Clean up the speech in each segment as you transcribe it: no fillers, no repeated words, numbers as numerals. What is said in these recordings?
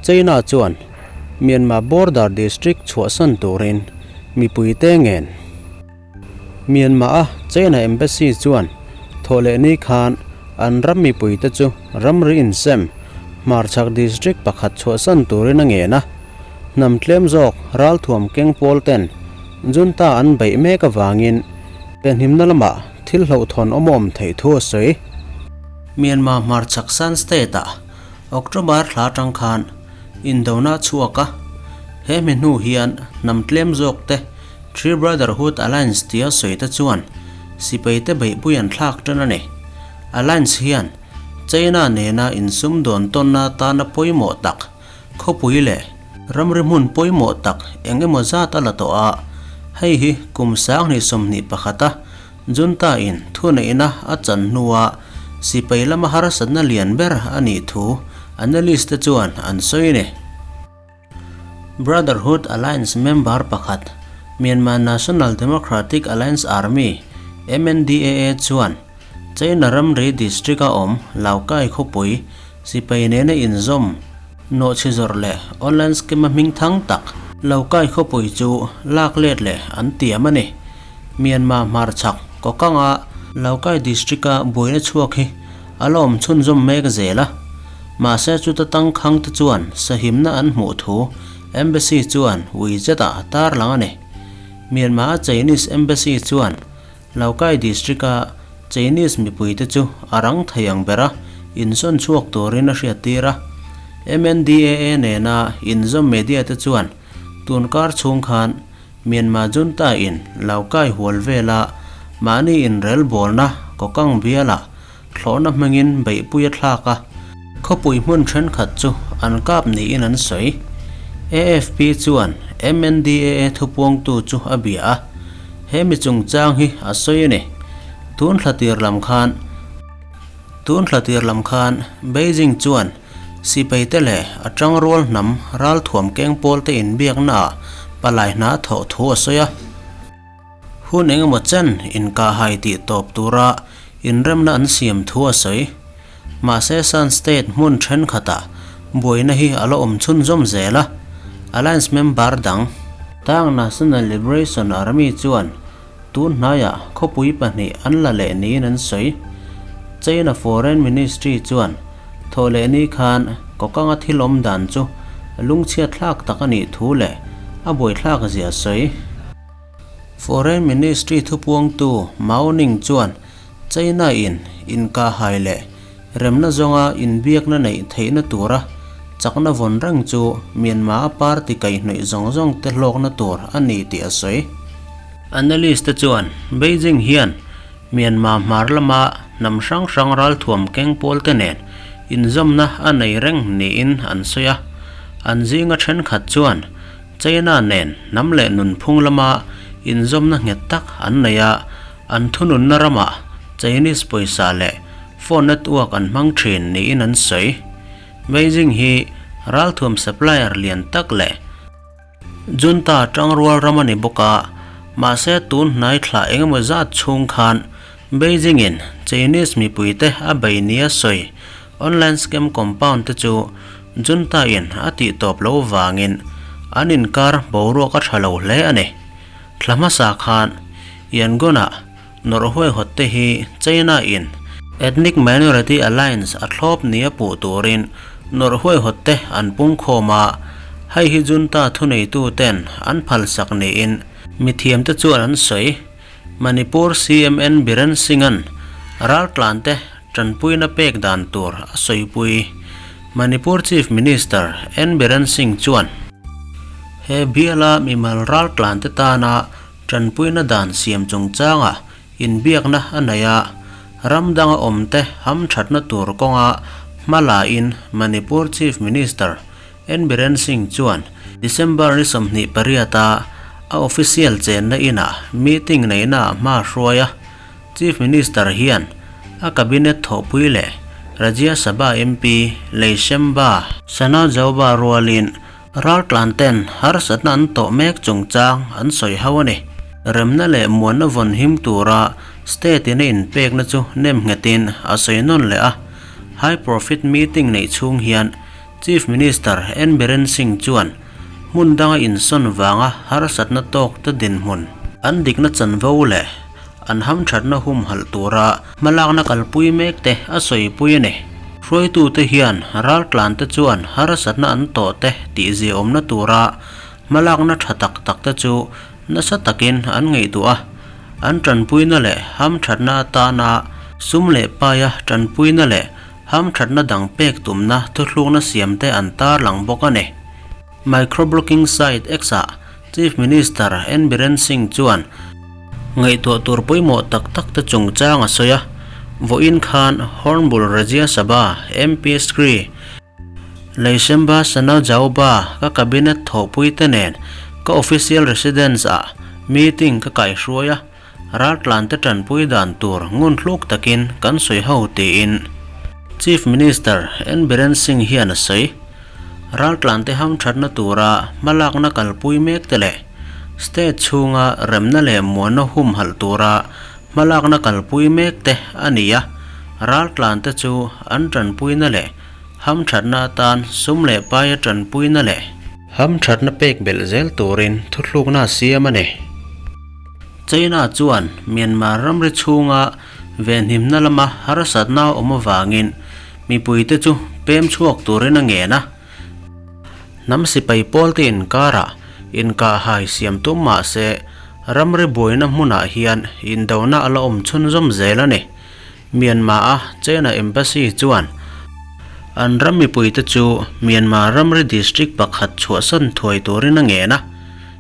China chuan Myanmar border district chhuahsan turin mipuite ngen. Myanmar-a China Embassy chuan thawhlehni khan an ram mipuite chu ramri insem hmarchhak district pakhat chhuahsan turin a ngen a. Hnam tlem zawk ralthuam keng pawl ten junta an beih mek avangin penhimna lamah thil hlauhthawn awmawm theih thu a sawi. Myanmar hmarchhak Shan State-ah October thla atang khan indona a chhuak a, he hmi hnu hian hnam tlem zawk te Three Brotherhood Alliance tia sawi te chuan sipai te beihpui an thlak tan a ni. Alliance hian China nena insumdawn tawnna tana pawimawh tak khawpui leh ramri hmun pawimawh tak eng emaw zat a la tawh a, hei hi kum 2021 a Junta in thuneihna a chan hnua sipai lama harsatna lian ber a nih thu analyst te chuan an sawi a ni. Brotherhood Alliance member pakhat Myanmar National Democratic Alliance Army, MNDAA, chuan China ramri district a awm Laokai khawpui sipai nena inzawm nawhchi zawrh leh online scam a hming thang tak Laokai khawpui chu lak let leh an tiam a ni. Myanmar hmarchhak Kokanga Laokai district-a buaina chhuak hi a la awm chhunzawm mek zel a, mahse chuta tangkhang te chuan sahimna an hmuh thu Embassy chuan WeChat-ah a tarlang a ni. Myanmar-a Chinese Embassy chuan Laokai district-a Chinese mipuite chu a rang thei ang bera insawn chhuak turin a hriattir a. MNDAA nena inzawm media te chuan tunkar chhung khan Myanmar junta in Laokai hual vela mahni inrelbawlna Kokang bialah thlawhna hmangin beihpui a thlak a, khawpui hmun thenkhat chu an kap niin an sawi. AFP chuan MNDAA thupuangtu chu a bia a, he mi chungchang hi a sawi a ni. Tun thla tir lam khan Tun thla tir lam khan Beijing chuan Sipaite leh a tangrual hnam ralthuam keng pawlte inbiaknaah palai hna thawh thu a sawi a. Hun engemaw chen inkahhai tih tawp tura inremna an siam thu a sawi. Mahse Shan State hmun thenkhatah buaina hi a la awm chhunzawm zel a, Alliance member dang, Tang National Liberation Army chuan tun hnaiah khawpui pahnih an la leh niin an sawi. China Foreign Ministry chuan thawhlehni khan Kokanga thil awm dan chu lungchhiat thlak tak a nih thu leh a buaithlak zia a sawi. Foreign Ministry thupuangtu Mao Ning chuan China in inkahhai leh remna zawnga inbiakna neih theihna tura chakna vawn reng chu Myanmar-a party kaihhnawih zawng zawng te hlawkna tur a ni tih a sawi. Analyst te chuan Beijing hian Myanmar hmar lama hnam hrang hrang ralthuam keng pawl te nen inzawmna a nei reng niin an sawi a. An zinga thenkhat chuan China nen hnam leh nunphung lama inzawmna nghet tak an nei a, an thununna ramah Chinese pawisa leh phone network an hmang thin niin an sawi. Beijing hi ralthuam supplier lian tak leh Junta tangrual ram a ni bawk a, mahse tun hnai thla engemaw zat chhung khan Beijing-in Chinese mipuite a bei nia sawi online scam compound te chu Junta-in a tih tawp lo vangin an inkar boruak a tha lo hle a ni. Thla hmasa khan Yangon-ah nawrh huaihawt te hi China-in Ethnic Minority Alliance a thlawp nia puh turin nawrh huaihawt te an pungkhawm a, hei hi junta thuneitu ten an phalsak niin mithiamte chuan an sawi. Manipur CM N Biren Singh-a'n raltlante tanpuina pek dan tur a sawipui. Manipur Chief Minister N Biren Singh chuan, He biala mimal raltlante tana Tanpuina dan siam chungchanga inbiakna a nei a, ram danga awmte hamthatna tur kawnga hma lain Manipur Chief Minister N Biren Singh chuan December ni 28 a a official chenna inah meeting neihnaah hma a hruai a, Chief Minister hian a cabinet thawhpui leh Rajya Sabha MP Leishemba Sanajaoba rualin Raltlan ten harsatna an tawh mek chungchang an sawi ho a ni. Remna leh muanna vawn him tura state in a inpekna chu nem nghetin a sawi nawn leh a. High profit meeting neih chhung hian Chief Minister N Biren Singh chuan hmun danga insawn vanga harsatna tawkte dinhmun an dikna chanvo leh an hamthatna humhalh tura hmalakna kalpui mekte a sawipui a ni. Hruaitute hian raltlante chuan harsatna an tawhte tihziaawmna tura hmalakna tha tak takte chu nasa takin an ngaihtuah a, an tanpuina leh hamthatna atana sum leh paia tanpuina leh hamthatna dang pek tumna thuthlukna siamte an tarlang bawk a ni. Microblogging site X-ah Chief Minister N Biren Singh chuan ngaihtuah tur pawimawh tak tak te chungchang a sawi a, vawiin khan Hornbull Rajya Sabha MP Shri Leishemba Sanajaoba ka cabinet thawhpui te nen ka official residence ah meeting ka kaihruai a, raltlan te tanpui dan tur ngun hluk takin kan sawi ho tiin Chief Minister N Biren Singh hian a sawi. Raltlante hamthatna tura hmalakna kalpui mek te leh state chhunga remna leh muanna humhalh tura hmalakna kalpui mek te a ni a, raltlante chu an tanpuina leh hamthatna atan sum leh paia tanpuina leh hamthatna pek belh zel turin thuthlukna a siam a ni. China chuan Myanmar ramri chhunga venhimna lama harsatna a awm avangin Mipuite chu pem chhuak turin a ngen a, hnam sipai pawlte inkarah inkahhai siam tum mah se ramri buaina hmunah hian indona a la awm chhunzawm zel a ni. Myanmar-a China Embassy chuan an ram mipuite chu Myanmar ramri district pakhat chhuahsan thuai turin a ngen a,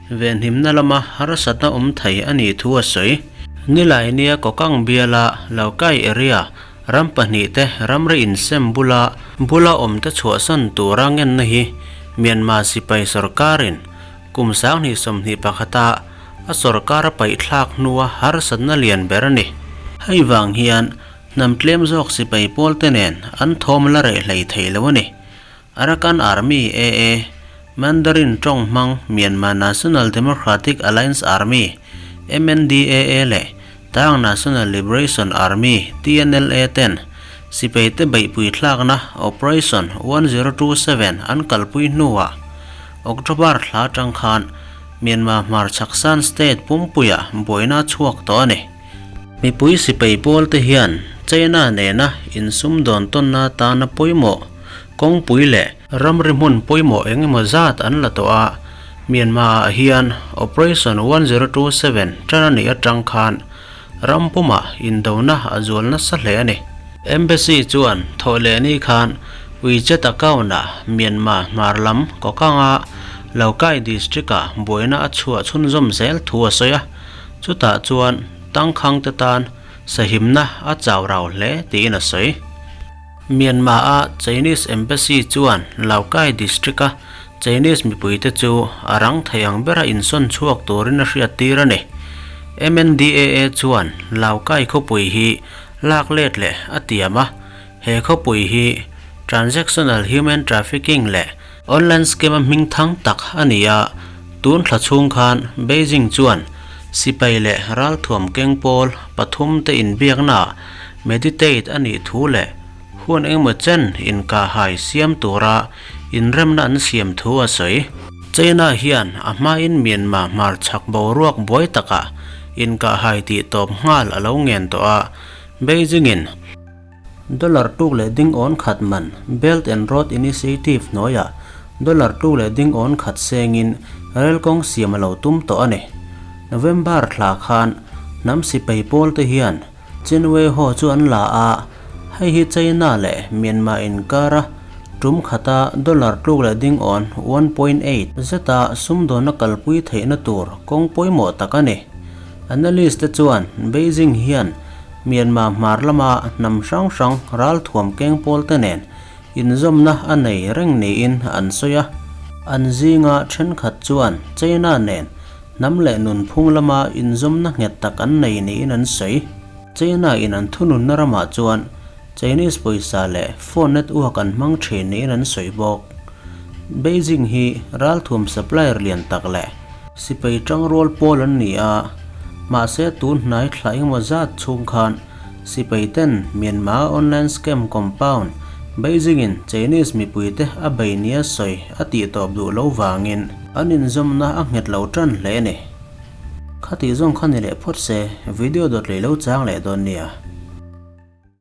venhimna lama harsatna awm thei a nih thu a sawi. Nilainia Kokang biala Laukai area Ram pahnihte ramri insem bula bula awmte chhuahsan tura ngenna hi Myanmar sipai sorkarin kum 2021 a a sorkar a paihthlak hnua harsatna lian ber a ni. Hei vang hian hnam tlem zawk sipai pawlte nen an thawm la reh hlei thei lo a ni. Arakan Army, AA, Mandarin tawng hmang Myanmar National Democratic Alliance Army, MNDAA, leh Ta'ang National Liberation Army, TNLA, ten sipaite beihpui thlakna Operation 1027 an kalpui hnuah October thla atang khan Myanmar hmarchhak Shan State pumpuiah buaina a chhuak tawh a ni. Mipui sipai pawlte hian China nena insumdawn tawnna atana pawimawh kawngpui leh ramri hmun pawimawh eng emaw zat an la tawh a, Myanmar ah hian Operation 1027 tan a nih atang khan ram pumah indona a zual nasa hle a ni. Embassy chuan thawh leh ni khan WeChat account ah Myanmar hmar lam Kokanga Laukai district ah buaina a chhuah chhunzawm zel thu a sawi a, chutah chuan tangkhang te tan sahimna a chau rau hle tiin a sawi. Myanmar-a Chinese Embassy chuan Laukai District-a Chinese mipuite chu a rang thei ang bera insawn chhuak turin a hriattir a ni. MNDAA chuan Laukai khawpui hi lak let leh a tiam a, he khawpui hi transactional human trafficking leh online scam-a hming thang tak a ni a, tun thla chhung khan Beijing chuan sipai leh ralthuam keng pawl pathumte inbiaknaah Meditate a nih thu leh hun engemaw chen inkahhai siam tura inremna an siam thu a sawi. China hian a hmain Myanmar hmarchhak boruak buai takah inkahhai tih tawp nghal a lo ngen tawh a, Beijing-in dollar tuk leh ding awn khat man Belt and Road Initiative hnuaiah dollar tuk leh ding awn khat sengin rel kawng siam a lo tum tawh a ni. November thla khan hnam sipai pawlte hian Chinwe ho chu an la a, hei hi China leh Myanmar inkara tum khata dollar tluk leh ding awn 1.8 zeta sumdawnna kalpui theihna tur kawng pawimawh tak a ni. Analyst te chuan Beijing hian Myanmar hmar lama hnam hrang hrang ralthuam keng pawl te nen inzawmna a nei reng niin an sawi a. An zinga thenkhat chuan China nen Hnam leh nunphung lama inzawmna nghet tak an nei niin an sawi. China in an thununna ramah chuan Chinese pawisa leh phone network an hmang thin niin an sawi bawk. Beijing hi ralthuam supplier lian tak leh sipai tangrual pawl an ni a, mahse tun hnai thla engemaw zat chhung khan sipai ten Myanmar online scam compound Beijing-in Chinese mipuite a bei nia sawi a tihtawp duh lo vangin an inzawmna a nghet lo tan hle a ni. Khatih zawng kha ni leh phawt se, video dawt lei lo chang leh dawn nia.